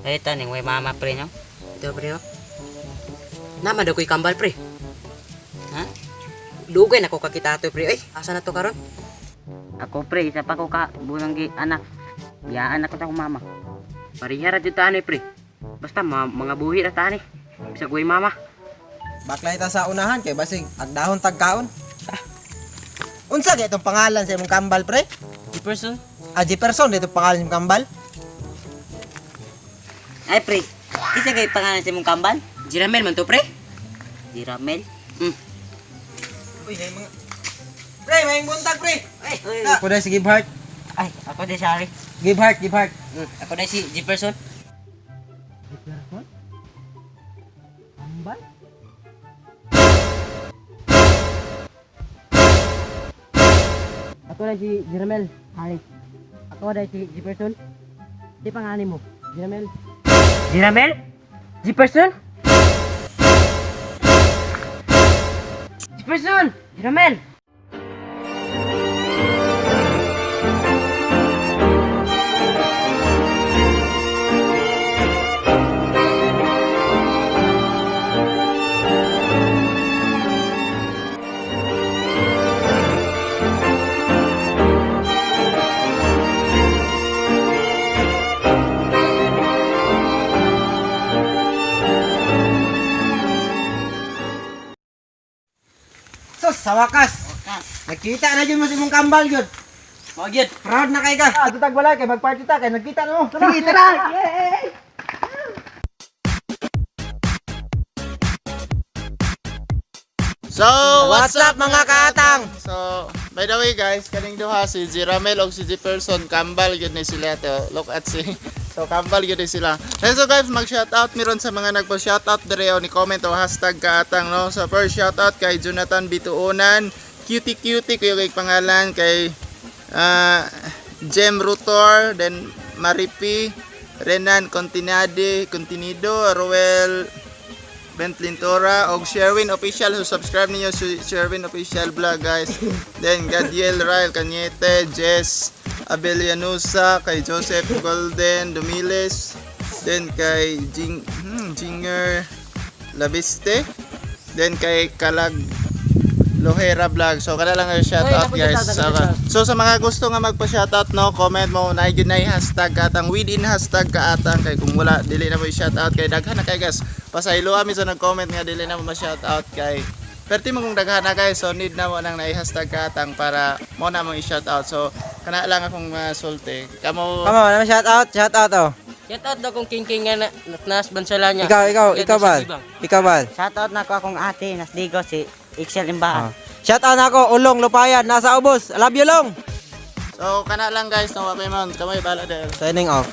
Ay taning way mama pre no. Ito pre no. Nama daw ko'y kambal pre. Ha? Dugay na ko kakita ato pre. Ay, asa na to karon? Ako pre, isa pa ko ka bulang gi anak. Biyaan ako sa akong mama. Pareha ra jud ta ani pre. Basta mga buhi ra ta ani. Bisag way mama. Baklay ta sa unahan kay basig agdahon tagkaon. Ah. Unsa kay itong pangalan sa imong kambal pre? Jefferson. Ah, Jefferson dito pangalan sa imong kambal. Ay pre, kinsa kay pangalan sa imong kambal? Jiramel man to pre. Jiramel. Uy, may mga Pre, may buntag pre. Ay, uy. Ako dai si Give Heart. Ay, ako di sorry. Give Heart, Give Heart. Ako na si Jefferson. Jefferson? Kambal? Ako na si Jiramel. Ay. Ako na si Jefferson. Di pangalan mo? Jiramel. Jiramel? Jefferson? Jefferson! Jiramel! Sus, sa wakas. Nagkita na jud mo sa imong kambal gyud. Mao gyud. Proud na kay ka. Ah, tutag balay kay magparty ta kay nagkita na mo. Sige, tara. Yay! So, What's up mga kaatang? So, by the way guys, kaning duha si Jiramel og si Jefferson kambal gyud ni sila to. Look at si. So, kambal gyud ni sila. And so guys, mag-shoutout meron sa mga nagpo-shoutout dire o ni comment o hashtag kaatang no. So, first shoutout kay Jonathan Bituonan, Cutie Cutie kuyo kay pangalan kay Jem Rutor, then Maripi, Renan Continade, Continido, Roel Bentlintora og Sherwin Official. So subscribe niyo sa Sherwin Official vlog guys. Then Gadiel Rael Cañete, Jess Abelianusa, kay Joseph Golden Dumiles, then kay Jinger Labiste, then kay Kalag Lohera Vlog. So kada lang kayo shoutout guys. So sa mga gusto nga magpa-shoutout no, comment mo na gyud na hashtag kaatang within hashtag kaatang kay kung wala dili na mo i-shoutout kay daghan na kay guys. Pasaylo ami sa nag-comment nga dili na mo ma-shoutout kay perti mo kung daghan na guys. So need na mo nang na-hashtag kaatang para mo na mo i-shoutout. So kana lang akong sulti. Kamo Kamo, wala shout out, shout out oh. Shout out daw kong king king nga na, nas bansala niya. Ikaw, ikaw, ikaw bal. Ikaw bal. Shoutout na ko akong ate, nas digo si Excel Imbaan. Ah. Shout out na ako, Ulong Lupayan, nasa ubos. I love you, Long. So kana lang guys, no, okay man. Kamay bala dahil. Signing off.